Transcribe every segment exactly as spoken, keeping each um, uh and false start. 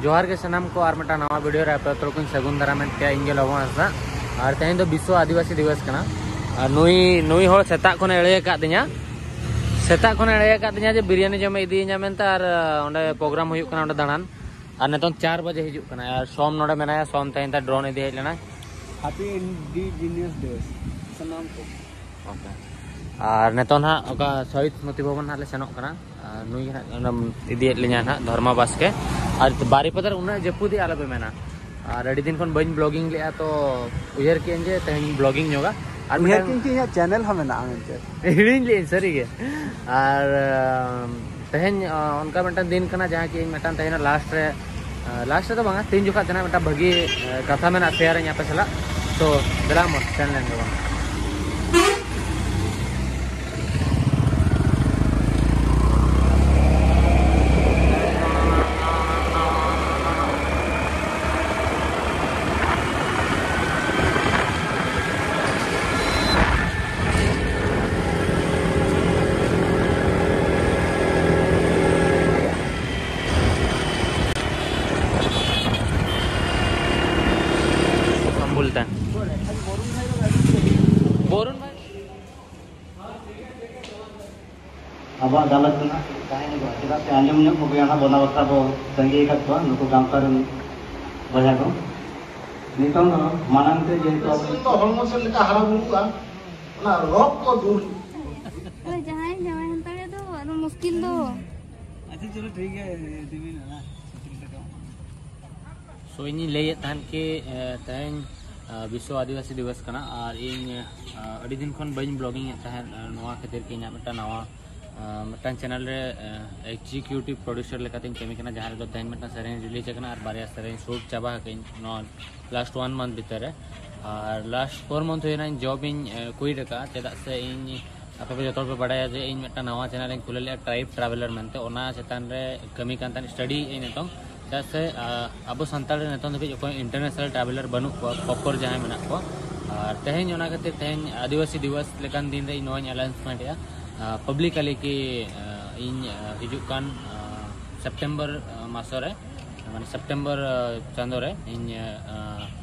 ᱡᱚᱦᱟᱨ ᱜᱮ ᱥᱟᱱᱟᱢ ᱠᱚ, ᱟᱨ ᱢᱤᱫᱴᱟᱝ ᱱᱟᱣᱟ ᱵᱷᱤᱰᱤᱭᱳ ᱨᱮ ᱟᱯᱮ ᱡᱚᱛᱚ ᱠᱚᱧ ᱥᱟᱹᱜᱩᱱ ᱫᱟᱨᱟᱢᱮᱫ ᱯᱮᱭᱟ᱾ ᱤᱧ ᱜᱮ ᱞᱚᱵᱚ ᱦᱟᱸᱥᱫᱟ, ᱟᱨ ᱛᱮᱦᱮᱧ ᱫᱚ ᱵᱤᱥᱥᱚ ᱟᱹᱫᱤᱵᱟᱹᱥᱤ ᱫᱤᱵᱚᱥ ᱠᱟᱱᱟ᱾ ᱟᱨ ᱱᱩᱭ ᱱᱩᱭ ᱦᱚᱲ ᱥᱮᱛᱟᱜ ᱠᱷᱚᱱᱮ ᱮᱲᱮ ᱟᱠᱟᱫ ᱫᱤᱧᱟ, ᱥᱮᱛᱟᱜ ᱠᱷᱚᱱᱮ ᱮᱲᱮ ᱟᱠᱟᱫ ᱫᱤᱧᱟ ᱡᱮ ᱵᱤᱨᱭᱟᱱᱤ ᱡᱚᱢᱮ ᱤᱫᱤᱭᱤᱧᱟ ᱢᱮᱱᱛᱮ, ᱟᱨ ᱚᱸᱰᱮ ᱯᱨᱳᱜᱨᱟᱢ ᱦᱩᱭᱩᱜ ᱠᱟᱱᱟ ᱚᱸᱰᱮ ᱫᱟᱬᱟᱱ᱾ ᱟᱨ ᱱᱤᱛᱚᱝ ᱪᱟᱨ ᱵᱟᱡᱮ ᱦᱤᱡᱩᱜ ᱠᱟᱱᱟ, ᱟᱨ ᱥᱚᱢ ᱱᱚᱰᱮ ᱢᱮᱱᱟᱭᱟ, ᱥᱚᱢ ᱛᱮᱦᱮᱧ ᱛᱮ ᱰᱨᱳᱱ ᱤᱫᱤ ᱦᱮᱡ ᱞᱮᱱᱟᱭ᱾ ᱦᱮᱯᱤ ᱤᱱᱰᱤᱡᱤᱱᱤᱭᱟᱥ ᱰᱮ ᱥᱟᱱᱟᱢ ᱠᱚ᱾ ᱳᱠᱮ᱾ ᱟᱨ ᱱᱤᱛᱚᱝ ᱱᱟᱦᱟᱜ ᱚᱠᱟ ᱥᱚᱦᱤᱫ ᱥᱢᱨᱩᱛᱤ ᱵᱷᱚᱵᱚᱱ ᱱᱟᱦᱟᱜ ᱞᱮ ᱥᱮᱱᱚᱜ ᱠᱟᱱᱟ᱾ ᱟᱨ ᱱᱩᱭ ᱜᱮ ᱱᱟᱦᱟᱜ ᱚᱱᱟ ᱤᱫᱤᱭᱮᱫ ᱞᱤᱧᱟ ᱱᱟᱦᱟᱜ, ᱫᱷᱚᱨᱢᱟ ᱵᱟᱥᱠᱮ᱾ ᱟᱨ ᱵᱟᱨᱤᱯᱟᱫᱟ ᱨᱮ ᱩᱱᱟᱹᱜ ᱡᱟᱹᱯᱩᱫ ᱮᱫᱼᱟ, ᱟᱞᱚᱯᱮ ᱢᱮᱱᱟ᱾ ᱟᱨ ᱟᱹᱰᱤ ᱫᱤᱱ ᱠᱷᱚᱱ ᱵᱟᱹᱧ ᱵᱞᱚᱜᱤᱝ ᱞᱮᱫᱼᱟ, ᱛᱚ ᱩᱭᱦᱟᱹᱨ ᱠᱮᱫᱟᱹᱧ ᱡᱮ ᱛᱮᱦᱮᱧ ᱵᱞᱚᱜᱤᱝ ᱧᱚᱜᱟ᱾ ᱟᱨ ᱩᱭᱦᱟᱹᱨ ᱢᱤᱫᱴᱟᱝ ᱠᱮᱫᱟᱹᱧ ᱡᱮ ᱤᱧᱟᱹᱜ ᱪᱮᱱᱮᱞ ᱦᱚᱸ ᱢᱮᱱᱟᱜᱼᱟ ᱢᱮᱱᱛᱮ᱾ ᱦᱤᱲᱤᱧ ᱞᱮᱫᱟᱹᱧ ᱥᱟᱹᱨᱤᱜᱮ᱾ ᱟᱨ ᱛᱮᱦᱮᱧ ᱚᱱᱠᱟ ᱢᱤᱫᱴᱟᱝ ᱫᱤᱱ ᱠᱟᱱᱟ ᱡᱟᱦᱟᱸ ᱠᱤ ᱤᱧ ᱢᱤᱫᱴᱟᱝ ᱛᱮᱦᱮᱧ ᱞᱟᱥᱴ ᱨᱮ, ᱞᱟᱥᱴ ᱨᱮᱫᱚ ᱵᱟᱝᱟ, ᱛᱮᱦᱮᱧ ᱡᱚᱠᱷᱟᱜ ᱛᱮᱱᱟᱜ ᱢᱤᱫᱴᱟᱝ ᱵᱷᱟᱹᱜᱤ ᱠᱟᱛᱷᱟ ᱢᱮᱱᱟᱜᱼᱟ ᱥᱮᱭᱟᱨ ᱟᱹᱧ ᱟᱯᱮ ᱥᱟᱞᱟᱜ᱾ ᱛᱚ ᱫᱮᱞᱟ ᱢᱟ ᱥᱮᱱ ᱞᱮᱱ ᱜᱮᱵᱚᱱ᱾ ᱵᱚᱞᱛᱮ ᱵᱚᱨᱩᱱ ᱵᱷᱟᱭ᱾ ᱟᱵᱚᱣᱟᱜ ᱜᱟᱞᱚᱪ ᱫᱚ ᱱᱟᱦᱟᱜ ᱛᱟᱦᱮᱸ ᱧᱚᱜᱚᱜᱼᱟ, ᱪᱮᱫᱟᱜ ᱥᱮ ᱟᱸᱡᱚᱢ ᱧᱚᱜ ᱠᱚᱜᱮᱭᱟ ᱱᱟᱦᱟᱜ ᱵᱚᱱᱟ ᱵᱟᱠᱷᱨᱟ ᱵᱚ ᱛᱟᱺᱜᱤ ᱟᱠᱟᱫ ᱠᱚᱣᱟ ᱱᱩᱠᱩ ᱜᱟᱶᱛᱟ ᱨᱮᱱ ᱵᱚᱭᱦᱟ ᱠᱚ᱾ ᱱᱤᱛᱚᱝ ᱫᱚ ᱢᱟᱲᱟᱝ ᱛᱮ ᱡᱮᱦᱮᱛᱩ ᱟᱵᱚ ᱫᱚ ᱦᱚᱲᱢᱚ ᱥᱮᱫ ᱞᱮᱠᱟ ᱦᱟᱨᱟ ᱵᱩᱨᱩᱜᱼᱟ, ᱚᱱᱟ ᱨᱳᱜᱽ ᱠᱚ ᱫᱩᱨ᱾ ᱟᱫᱚ ᱡᱟᱦᱟᱸᱭ ᱡᱟᱶᱟᱭ ᱦᱟᱛᱟᱲᱮ ᱫᱚ ᱟᱫᱚ ᱢᱩᱥᱠᱤᱞ ᱫᱚ᱾ ᱟᱪᱪᱷᱟ, ᱪᱚᱞᱚ ᱴᱷᱤᱠ ᱜᱮᱭᱟ, ᱫᱤᱵᱤᱱ ᱚᱱᱟ ᱥᱚ ᱤᱧᱤᱧ ᱞᱟᱹᱭᱮᱫ ᱛᱟᱦᱮᱸᱫ ᱠᱤ, ᱮ, ᱛᱮᱦᱮᱧ, ᱮ, ᱵᱤᱥᱥᱚ ᱟᱹᱫᱤᱵᱟᱹᱥᱤ ᱫᱤᱵᱚᱥ ᱠᱟᱱᱟ, ᱟᱨ ᱤᱧ, ᱮ, ᱟᱹᱰᱤ ᱫᱤᱱ ᱠᱷᱚᱱ ᱵᱟᱹᱧ ᱵᱞᱚᱜᱤᱝ ᱮᱫ ᱛᱟᱦᱮᱸᱫ, ᱮ, ᱱᱚᱣᱟ ᱠᱷᱟᱹᱛᱤᱨ ᱜᱮ ᱤᱧᱟᱹᱜ ᱢᱤᱫᱴᱟᱝ ᱱᱟᱣᱟ, ᱮ, ᱢᱤᱫᱴᱟᱝ ᱪᱮᱱᱮᱞ ᱨᱮ, ᱮ, ᱮᱠᱡᱤᱠᱤᱭᱩᱴᱤᱵᱷ ᱯᱨᱚᱰᱭᱩᱥᱟᱨ ᱞᱮᱠᱟᱛᱤᱧ ᱠᱟᱹᱢᱤ ᱠᱟᱱᱟ, ᱡᱟᱦᱟᱸ ᱨᱮᱫᱚ ᱛᱮᱦᱮᱧ ᱢᱤᱫᱴᱟᱝ ᱥᱮᱨᱮᱧ ᱨᱤᱞᱤᱡᱽ ᱟᱠᱟᱱᱟ ᱟᱨ ᱵᱟᱨᱭᱟ ᱥᱮᱨᱮᱧ ᱥᱩᱴ ᱪᱟᱵᱟ ᱟᱠᱟᱫᱟᱹᱧ ᱱᱚᱣᱟ ᱞᱟᱥᱴ ᱚᱣᱟᱱ ᱢᱟᱱᱛᱷ ᱵᱷᱤᱛᱟᱹᱨ ᱨᱮ᱾ ᱟᱨ ᱞᱟᱥᱴ ᱯᱷᱳᱨ ᱢᱟᱱᱛᱷ ᱦᱩᱭᱱᱟ ᱤᱧ ᱡᱚᱵ ᱤᱧ, ᱮ, ᱠᱩᱭᱤᱴ ᱟᱠᱟᱫᱼᱟ, ᱪᱮᱫᱟᱜ ᱥᱮ ᱤᱧ ᱟᱯᱮ ᱯᱮ ᱡᱚᱛᱚ ᱦᱚᱲ ᱯᱮ ᱵᱟᱲᱟᱭᱟ ᱡᱮ ᱤᱧ ᱢᱤᱫᱴᱟᱝ ᱱᱟᱣᱟ ᱪᱮᱱᱮᱞ ᱤᱧ ᱠᱷᱩᱞᱟᱹᱣ ᱞᱮᱫᱼᱟ, ᱴᱨᱟᱭᱤᱵᱽ ᱴᱨᱟᱵᱷᱮᱞᱟᱨ ᱢᱮᱱᱛᱮ᱾ ᱚᱱᱟ ᱪᱮᱛᱟᱱ ᱨᱮ ᱠᱟᱹᱢᱤ ᱠᱟᱱ ᱛᱟᱦᱮᱸᱫ, ᱥᱴᱟᱰᱤᱭᱮᱫ ᱟᱹᱧ ᱱᱤᱛᱚᱝ᱾ ᱪᱮᱫᱟᱜ ᱥᱮ, ᱟ, ᱟᱵᱚ ᱥᱟᱱᱛᱟᱲ ᱨᱮ ᱱᱤᱛᱚᱝ ᱫᱷᱟᱹᱵᱤᱡ ᱚᱠᱚᱭ ᱤᱱᱴᱟᱨᱱᱮᱥᱱᱟᱞ ᱴᱨᱟᱵᱷᱮᱞᱟᱨ ᱵᱟᱹᱱᱩᱜ ᱠᱚᱣᱟ, ᱯᱨᱚᱯᱚᱨ ᱡᱟᱦᱟᱸᱭ ᱢᱮᱱᱟᱜ ᱠᱚᱣᱟ᱾ ᱟᱨ ᱛᱮᱦᱮᱧ ᱚᱱᱟ ᱠᱷᱟᱹᱛᱤᱨ ᱛᱮᱦᱮᱧ ᱟᱹᱫᱤᱵᱟᱹᱥᱤ ᱫᱤᱵᱚᱥ ᱞᱮᱠᱟᱱ ᱫᱤᱱ ᱨᱮ ᱤᱧ ᱱᱚᱣᱟᱧ ᱟᱱᱟᱣᱩᱱᱥᱢᱮᱱᱴ ᱮᱫᱼᱟ, ᱟ, ᱯᱟᱵᱽᱞᱤᱠᱟᱞᱤ ᱠᱤ, ᱟ, ᱤᱧ, ᱟ, ᱦᱤᱡᱩᱜ ᱠᱟᱱ, ᱟ, ᱥᱮᱯᱴᱮᱢᱵᱚᱨ, ᱟ, ᱢᱟᱥᱚ ᱨᱮ ᱢᱟᱱᱮ ᱥᱮᱯᱴᱮᱢᱵᱚᱨ ᱪᱟᱸᱫᱳ ᱨᱮ ᱤᱧ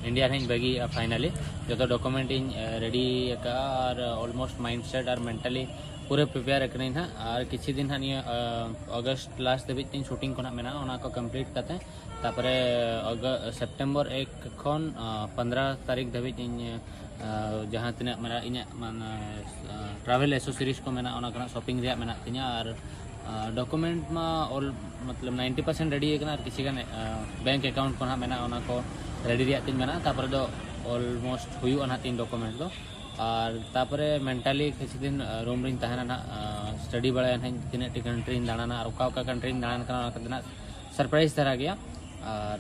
ᱤᱱᱰᱤᱭᱟ ᱨᱮᱧ ᱵᱟᱹᱜᱤᱭᱮᱫᱼᱟ ᱯᱷᱟᱭᱱᱟᱞᱤ᱾ ᱡᱚᱛᱚ ᱰᱚᱠᱩᱢᱮᱱᱴ ᱤᱧ ᱨᱮᱰᱤ ᱟᱠᱟᱫᱼᱟ ᱟᱨ ᱚᱞᱢᱳᱥᱴ ᱢᱟᱭᱤᱱᱰ ᱥᱮᱴ ᱟᱨ ᱢᱮᱱᱴᱟᱞᱤ ᱯᱩᱨᱟᱹ ᱯᱨᱤᱯᱮᱭᱟᱨ ᱟᱠᱟᱱᱟᱹᱧ ᱦᱟᱸᱜ᱾ ᱟᱨ ᱠᱤᱪᱷᱩ ᱫᱤᱱ ᱦᱟᱸᱜ ᱱᱤᱭᱟᱹ ᱚᱜᱟᱥᱴ ᱞᱟᱥᱴ ᱫᱷᱟᱹᱵᱤᱡ ᱛᱤᱧ ᱥᱩᱴᱤᱝ ᱠᱚ ᱦᱟᱸᱜ ᱢᱮᱱᱟᱜᱼᱟ, ᱚᱱᱟ ᱠᱚ ᱠᱚᱢᱯᱞᱤᱴ ᱠᱟᱛᱮ ᱛᱟᱨᱯᱚᱨᱮ ᱥᱮᱯᱴᱮᱢᱵᱚᱨ ᱮᱠ ᱠᱷᱚᱱ ᱯᱚᱱᱫᱽᱨᱚ ᱛᱟᱹᱨᱤᱠᱷ ᱫᱷᱟᱹᱵᱤᱡ ᱤᱧ ᱡᱟᱦᱟᱸ ᱛᱤᱱᱟᱹᱜ ᱢᱮᱱᱟᱜ ᱤᱧᱟᱹᱜ ᱢᱟᱱᱮ ᱴᱨᱟᱵᱷᱮᱞ ᱮᱥᱮᱥᱚᱨᱤᱡᱽ ᱠᱚ ᱢᱮᱱᱟᱜᱼᱟ, ᱚᱱᱟ ᱠᱚᱨᱮᱱᱟᱜ ᱥᱚᱯᱤᱝ ᱨᱮᱭᱟᱜ ᱢᱮᱱᱟᱜ ᱛᱤᱧᱟᱹ᱾ ᱟᱨ ᱰᱚᱠᱩᱢᱮᱱᱴ ᱢᱟ ᱚᱞ ᱢᱚᱛᱞᱚᱵ ᱱᱟᱭᱤᱱᱴᱤ ᱯᱟᱨᱥᱮᱱᱴ ᱨᱮᱰᱤ ᱟᱠᱟᱱᱟ, ᱟᱨ ᱠᱤᱪᱷᱩ ᱜᱟᱱ ᱵᱮᱝᱠ ᱮᱠᱟᱣᱩᱱᱴ ᱠᱚ ᱱᱟᱦᱟᱜ ᱢᱮᱱᱟᱜᱼᱟ, ᱚᱱᱟ ᱠᱚ ᱨᱮᱰᱤ ᱨᱮᱭᱟᱜ ᱛᱤᱧ ᱢᱮᱱᱟᱜᱼᱟ᱾ ᱛᱟᱨᱯᱚᱨᱮ ᱫᱚ ᱚᱞᱢᱳᱥᱴ ᱦᱩᱭᱩᱜᱼᱟ ᱱᱟᱦᱟᱜ ᱛᱤᱧ ᱰᱚᱠᱩᱢᱮᱱᱴ ᱫᱚ᱾ ᱟᱨ ᱛᱟᱨᱯᱚᱨᱮ ᱢᱮᱱᱴᱟᱞᱤ ᱠᱤᱪᱷᱩ ᱫᱤᱱ ᱨᱩᱢ ᱨᱤᱧ ᱛᱟᱦᱮᱱᱟ ᱱᱟᱦᱟᱜ, ᱥᱴᱟᱰᱤ ᱵᱟᱲᱟᱭᱟ ᱱᱟᱦᱟᱜ ᱛᱤᱱᱟᱹᱜ ᱴᱤ ᱠᱟᱱᱴᱨᱤᱧ ᱫᱟᱬᱟᱱᱟ ᱟᱨ ᱚᱠᱟ ᱚᱠᱟ ᱠᱟᱱᱴᱨᱤᱧ ᱫᱟᱬᱟᱱ ᱠᱟᱱᱟ, ᱚᱱᱟ ᱠᱚᱫᱚ ᱱᱟᱦᱟᱜ ᱥᱟᱨᱯᱨᱟᱭᱤᱡᱽ ᱫᱷᱟᱨᱟ ᱜᱮᱭᱟ᱾ ᱟᱨ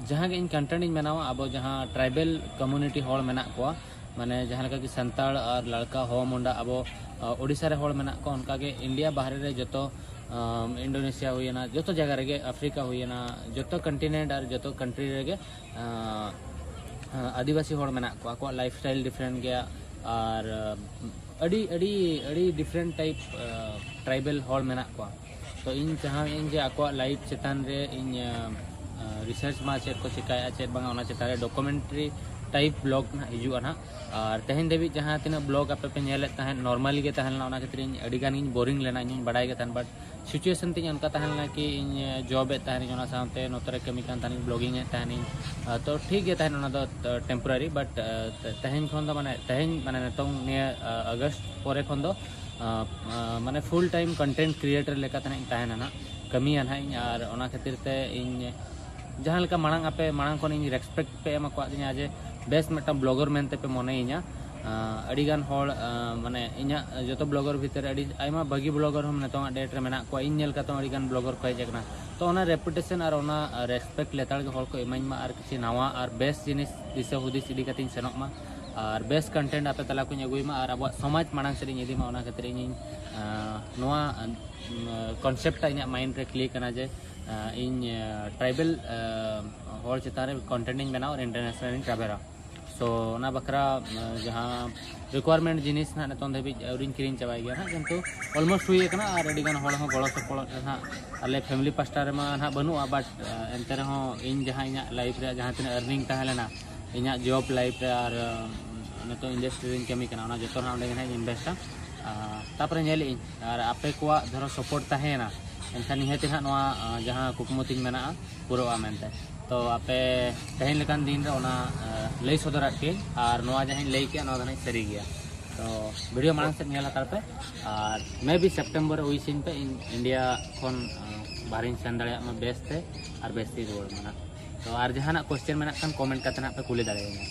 ᱡᱟᱦᱟᱸ ᱜᱮ ᱤᱧ ᱠᱚᱱᱴᱮᱱᱴ ᱤᱧ ᱵᱮᱱᱟᱣᱟ, ᱟᱵᱚ ᱡᱟᱦᱟᱸ ᱴᱨᱟᱭᱵᱮᱞ ᱠᱚᱢᱩᱱᱤᱴᱤ ᱦᱚᱲ ᱢᱮᱱᱟᱜ ᱠᱚᱣᱟ, ᱢᱟᱱᱮ ᱡᱟᱦᱟᱸ ᱞᱮᱠᱟ ᱠᱤ ᱥᱟᱱᱛᱟᱲ ᱟᱨ ᱞᱟᱲᱠᱟ, ᱦᱳ, ᱢᱩᱱᱰᱟ ᱟᱵᱚ ᱳᱰᱤᱥᱟ ᱨᱮ ᱦᱚᱲ ᱢᱮᱱᱟᱜ ᱠᱚᱣᱟ, ᱚᱱᱠᱟᱜᱮ ᱤᱱᱰᱤᱭᱟ ᱵᱟᱦᱨᱮ ᱨᱮ ᱡᱚᱛᱚ ᱤᱱᱰᱳᱱᱮᱥᱤᱭᱟ ᱦᱩᱭᱮᱱᱟ, ᱡᱚᱛᱚ ᱡᱟᱭᱜᱟ ᱨᱮᱜᱮ, ᱟᱯᱷᱨᱤᱠᱟ ᱦᱩᱭᱮᱱᱟ, ᱡᱚᱛᱚ ᱠᱚᱱᱴᱤᱱᱮᱱᱴ ᱟᱨ ᱡᱚᱛᱚ ᱠᱟᱱᱴᱨᱤ ᱨᱮᱜᱮ ᱟᱹᱫᱤᱵᱟᱹᱥᱤ ᱦᱚᱲ ᱢᱮᱱᱟᱜ ᱠᱚᱣᱟ᱾ ᱟᱠᱚᱣᱟᱜ ᱞᱟᱭᱤᱯᱷ ᱥᱴᱟᱭᱤᱞ ᱰᱤᱯᱷᱟᱨᱮᱱᱴ ᱜᱮᱭᱟ ᱟᱨ ᱟᱹᱰᱤ ᱟᱹᱰᱤ ᱟᱹᱰᱤ ᱰᱤᱯᱷᱟᱨᱮᱱᱴ ᱴᱟᱭᱤᱯ ᱴᱨᱟᱭᱵᱮᱞ ᱦᱚᱲ ᱢᱮᱱᱟᱜ ᱠᱚᱣᱟ᱾ ᱛᱚ ᱤᱧ ᱪᱟᱦᱟᱣᱮᱫ ᱟᱹᱧ ᱡᱮ ᱟᱠᱚᱣᱟᱜ ᱞᱟᱭᱤᱯᱷ ᱪᱮᱛᱟᱱ ᱨᱮ ᱤᱧ ᱨᱤᱥᱟᱨᱪ ᱢᱟ, ᱪᱮᱫ ᱠᱚ ᱪᱮᱠᱟᱭᱮᱫᱼᱟ ᱪᱮᱫ ᱵᱟᱝᱟ, ᱚᱱᱟ ᱪᱮᱛᱟᱱ ᱨᱮ ᱰᱚᱠᱩᱢᱮᱱᱴᱟᱨᱤ ᱴᱟᱭᱤᱯ ᱵᱞᱚᱜ ᱱᱟᱦᱟᱜ ᱦᱤᱡᱩᱜᱼᱟ ᱱᱟᱦᱟᱜ᱾ ᱟᱨ ᱛᱮᱦᱮᱧ ᱫᱷᱟᱹᱵᱤᱡ ᱡᱟᱦᱟᱸ ᱛᱤᱱᱟᱹᱜ ᱵᱞᱚᱜ ᱟᱯᱮ ᱯᱮ ᱧᱮᱞᱮᱫ ᱛᱟᱦᱮᱸᱫ, ᱱᱚᱨᱢᱟᱞᱤ ᱜᱮ ᱛᱟᱦᱮᱸ ᱞᱮᱱᱟ, ᱚᱱᱟ ᱠᱷᱟᱹᱛᱤᱨ ᱤᱧ ᱟᱹᱰᱤ ᱜᱟᱱ ᱜᱤᱧ ᱵᱳᱨᱤᱝ ᱞᱮᱱᱟ, ᱤᱧ ᱦᱚᱸᱧ ᱵᱟᱰᱟᱭ ᱜᱮ ᱛᱟᱦᱮᱸᱫ᱾ ᱵᱟᱴ ᱥᱤᱪᱩᱭᱮᱥᱚᱱ ᱛᱤᱧ ᱚᱱᱠᱟ ᱛᱟᱦᱮᱸ ᱞᱮᱱᱟ ᱠᱤ ᱤᱧ ᱡᱚᱵᱮᱫ ᱛᱟᱦᱮᱱᱤᱧ, ᱚᱱᱟ ᱥᱟᱶᱛᱮ ᱱᱚᱛᱮ ᱨᱮ ᱠᱟᱹᱢᱤ ᱠᱟᱱ ᱛᱟᱦᱮᱱᱤᱧ, ᱵᱞᱚᱜᱤᱝ ᱮᱫ ᱛᱟᱦᱮᱱᱤᱧ᱾ ᱛᱚ ᱴᱷᱤᱠ ᱜᱮ ᱛᱟᱦᱮᱱ ᱚᱱᱟ ᱫᱚ ᱴᱮᱢᱯᱳᱨᱟᱨᱤ, ᱵᱟᱴ ᱛᱮᱦᱮᱧ ᱠᱷᱚᱱ ᱫᱚ ᱢᱟᱱᱮ ᱛᱮᱦᱮᱧ ᱢᱟᱱᱮ ᱱᱤᱛᱚᱝ ᱱᱤᱭᱟᱹ ᱟᱜᱚᱥᱴ ᱯᱚᱨᱮ ᱠᱷᱚᱱ ᱫᱚ ᱢᱟᱱᱮ ᱯᱷᱩᱞ ᱴᱟᱭᱤᱢ ᱠᱚᱱᱴᱮᱱᱴ ᱠᱨᱤᱭᱮᱴᱟᱨ ᱞᱮᱠᱟ ᱛᱮ ᱱᱟᱦᱟᱜ ᱤᱧ ᱛᱟᱦᱮᱱᱟ ᱱᱟᱦᱟᱜ, ᱠᱟᱹᱢᱤᱭᱟ ᱱᱟᱦᱟᱜ ᱤᱧ᱾ ᱟᱨ ᱚᱱᱟ ᱠᱷᱟᱹᱛᱤᱨ ᱛᱮ ᱤᱧ ᱡᱟᱦᱟᱸ ᱞᱮᱠᱟ ᱢᱟᱲᱟᱝ ᱟᱯᱮ ᱢᱟᱲᱟᱝ ᱠᱷᱚᱱ ᱤᱧ ᱨᱮᱥᱯᱮᱠᱴ ᱯᱮ ᱮᱢ ᱟᱠᱟᱫ ᱫᱤᱧᱟ ᱡᱮ ᱵᱮᱥ ᱢᱤᱫᱴᱟᱝ ᱵᱞᱚᱜᱟᱨ ᱢᱮᱱᱛᱮ ᱯᱮ ᱢᱚᱱᱮᱭᱤᱧᱟ᱾ ᱟᱹᱰᱤ ᱜᱟᱱ ᱦᱚᱲ ᱢᱟᱱᱮ ᱤᱧᱟᱹᱜ ᱡᱚᱛᱚ ᱵᱞᱚᱜᱟᱨ ᱵᱷᱤᱛᱨᱤ ᱨᱮ ᱟᱹᱰᱤ ᱟᱭᱢᱟ ᱵᱷᱟᱹᱜᱤ ᱵᱞᱚᱜᱟᱨ ᱦᱚᱸ ᱱᱤᱛᱚᱝᱟᱜ ᱰᱮᱴ ᱨᱮ ᱢᱮᱱᱟᱜ ᱠᱚᱣᱟ, ᱤᱧ ᱧᱮᱞ ᱠᱟᱛᱮ ᱦᱚᱸ ᱟᱹᱰᱤ ᱜᱟᱱ ᱵᱞᱚᱜᱟᱨ ᱠᱚ ᱦᱮᱡ ᱟᱠᱟᱱᱟ᱾ ᱛᱚ ᱚᱱᱟ ᱨᱮᱯᱩᱴᱮᱥᱚᱱ ᱟᱨ ᱚᱱᱟ ᱨᱮᱥᱯᱮᱠᱴ ᱞᱮᱛᱟᱲ ᱜᱮ ᱦᱚᱲ ᱠᱚ ᱤᱢᱟᱹᱧ ᱢᱟ ᱟᱨ ᱠᱤᱪᱷᱩ ᱱᱟᱣᱟ ᱟᱨ ᱵᱮᱥ ᱡᱤᱱᱤᱥ ᱫᱤᱥᱟᱹ ᱦᱩᱫᱤᱥ ᱤᱫᱤ ᱠᱟᱛᱮᱧ ᱥᱮᱱᱚᱜ ᱢᱟ ᱟᱨ ᱵᱮᱥ ᱠᱚᱱᱴᱮᱱᱴ ᱟᱯᱮ ᱛᱟᱞᱟ ᱠᱚᱧ ᱟᱹᱜᱩᱭ ᱢᱟ ᱟᱨ ᱟᱵᱚᱣᱟᱜ ᱥᱚᱢᱟᱡᱽ ᱢᱟᱲᱟᱝ ᱥᱮᱫ ᱤᱧ ᱤᱫᱤ ᱢᱟ᱾ ᱚᱱᱟ ᱠᱷᱟᱹᱛᱤᱨ ᱤᱧᱤᱧ ᱱᱚᱣᱟ ᱠᱚᱱᱥᱮᱯᱴ ᱤᱧᱟᱹᱜ ᱢᱟᱭᱤᱱᱰ ᱨᱮ ᱠᱞᱤᱠ ᱠᱟᱱᱟ ᱡᱮ ᱤᱧ ᱴᱨᱟᱭᱵᱮᱞ ᱦᱚᱲ ᱪᱮᱛᱟᱱ ᱨᱮ ᱠᱚᱱᱴᱮᱱᱴ ᱤᱧ ᱵᱮᱱᱟᱣᱟ ᱟᱨ ᱤᱱᱴᱟᱨᱱᱮᱥᱱᱟᱞ ᱤᱧ ᱴᱨᱟᱵᱷᱮᱞᱟ᱾ ᱛᱚ ᱚᱱᱟ ᱵᱟᱠᱷᱨᱟ ᱡᱟᱦᱟᱸ ᱨᱤᱠᱣᱟᱨᱢᱮᱱᱴ ᱡᱤᱱᱤᱥ ᱱᱟᱦᱟᱜ ᱱᱤᱛᱚᱝ ᱫᱷᱟᱹᱵᱤᱡ ᱟᱹᱣᱨᱤᱧ ᱠᱤᱨᱤᱧ ᱪᱟᱵᱟᱭ ᱜᱮᱭᱟ ᱱᱟᱦᱟᱜ, ᱠᱤᱱᱛᱩ ᱚᱞᱢᱳᱥᱴ ᱦᱩᱭ ᱟᱠᱟᱱᱟ᱾ ᱟᱨ ᱟᱹᱰᱤ ᱜᱟᱱ ᱦᱚᱲ ᱦᱚᱸ ᱜᱚᱲᱚ ᱥᱚᱯᱚᱦᱚᱫ ᱨᱮ ᱱᱟᱦᱟᱜ ᱟᱞᱮ ᱯᱷᱮᱢᱤᱞᱤ ᱯᱟᱥᱴᱟ ᱨᱮᱢᱟ ᱱᱟᱦᱟᱜ ᱵᱟᱹᱱᱩᱜᱼᱟ, ᱵᱟᱴ ᱮᱱᱛᱮ ᱨᱮᱦᱚᱸ ᱤᱧ ᱡᱟᱦᱟᱸ ᱤᱧᱟᱹᱜ ᱞᱟᱭᱤᱯᱷ ᱨᱮᱭᱟᱜ ᱡᱟᱦᱟᱸ ᱛᱤᱱᱟᱹᱜ ᱟᱨᱱᱤᱝ ᱛᱟᱦᱮᱸ ᱞᱮᱱᱟ ᱤᱧᱟᱹᱜ ᱡᱚᱵ ᱞᱟᱭᱤᱯᱷ ᱨᱮ ᱟᱨ ᱱᱤᱛᱚᱜ ᱤᱱᱰᱟᱥᱴᱨᱤ ᱨᱮᱧ ᱠᱟᱹᱢᱤ ᱠᱟᱱᱟ, ᱚᱱᱟ ᱡᱚᱛᱚ ᱱᱟᱦᱟᱜ ᱚᱸᱰᱮ ᱜᱮ ᱱᱟᱦᱟᱜ ᱤᱧ ᱤᱱᱵᱷᱮᱥᱴᱟ᱾ ᱛᱟᱨᱯᱚᱨᱮ ᱧᱮᱞᱮᱫ ᱟᱹᱧ ᱟᱨ ᱟᱯᱮ ᱠᱚᱣᱟᱜ ᱫᱷᱚᱨᱚ ᱥᱟᱯᱳᱨᱴ ᱛᱟᱦᱮᱸᱭᱮᱱᱟ, ᱮᱱᱠᱷᱟᱱ ᱱᱤᱦᱟᱹᱛ ᱱᱟᱦᱟᱜ ᱱᱚᱣᱟ ᱡᱟᱦᱟᱸ ᱠᱩᱠᱢᱩ ᱛᱤᱧ ᱢᱮᱱᱟᱜᱼᱟ ᱯᱩᱨᱟᱹᱜᱼᱟ ᱢᱮᱱᱛᱮ᱾ ᱛᱚ ᱟᱯᱮ ᱛᱮᱦᱮᱧ ᱞᱮᱠᱟᱱ ᱫᱤᱱ ᱨᱮ ᱚᱱᱟ ᱞᱟᱹᱭ ᱥᱚᱫᱚᱨᱟᱫ ᱯᱮᱭᱟᱹᱧ, ᱟᱨ ᱱᱚᱣᱟ ᱡᱟᱦᱟᱸᱧ ᱞᱟᱹᱭ ᱠᱮᱜᱼᱟ ᱱᱚᱣᱟ ᱫᱚ ᱱᱟᱦᱟᱜ ᱥᱟᱹᱨᱤ ᱜᱮᱭᱟ᱾ ᱛᱚ ᱵᱷᱤᱰᱤᱭᱳ ᱢᱟᱲᱟᱝ ᱥᱮᱫ ᱧᱮᱞ ᱦᱟᱛᱟᱲ ᱯᱮ, ᱟᱨ ᱢᱮ ᱵᱤ ᱥᱮᱯᱴᱮᱢᱵᱚᱨ ᱨᱮ ᱩᱭᱤᱥᱤᱧ ᱯᱮ, ᱤᱧ ᱤᱱᱰᱤᱭᱟ ᱠᱷᱚᱱ ᱵᱟᱦᱨᱮᱧ ᱥᱮᱱ ᱫᱟᱲᱮᱭᱟᱜ ᱢᱟ ᱵᱮᱥᱛᱮ ᱟᱨ ᱵᱮᱥ ᱛᱮᱧ ᱨᱩᱣᱟᱹᱲ ᱢᱟ ᱱᱟᱦᱟᱜ᱾ ᱛᱚ ᱟᱨ ᱡᱟᱦᱟᱱᱟᱜ ᱠᱚᱥᱪᱮᱱ ᱢᱮᱱᱟᱜ ᱠᱷᱟᱱ ᱠᱚᱢᱮᱱᱴ ᱠᱟᱛᱮ ᱱᱟᱦᱟᱜ ᱯᱮ ᱠᱩᱞᱤ ᱫᱟᱲᱮᱭᱟᱹᱧᱟ᱾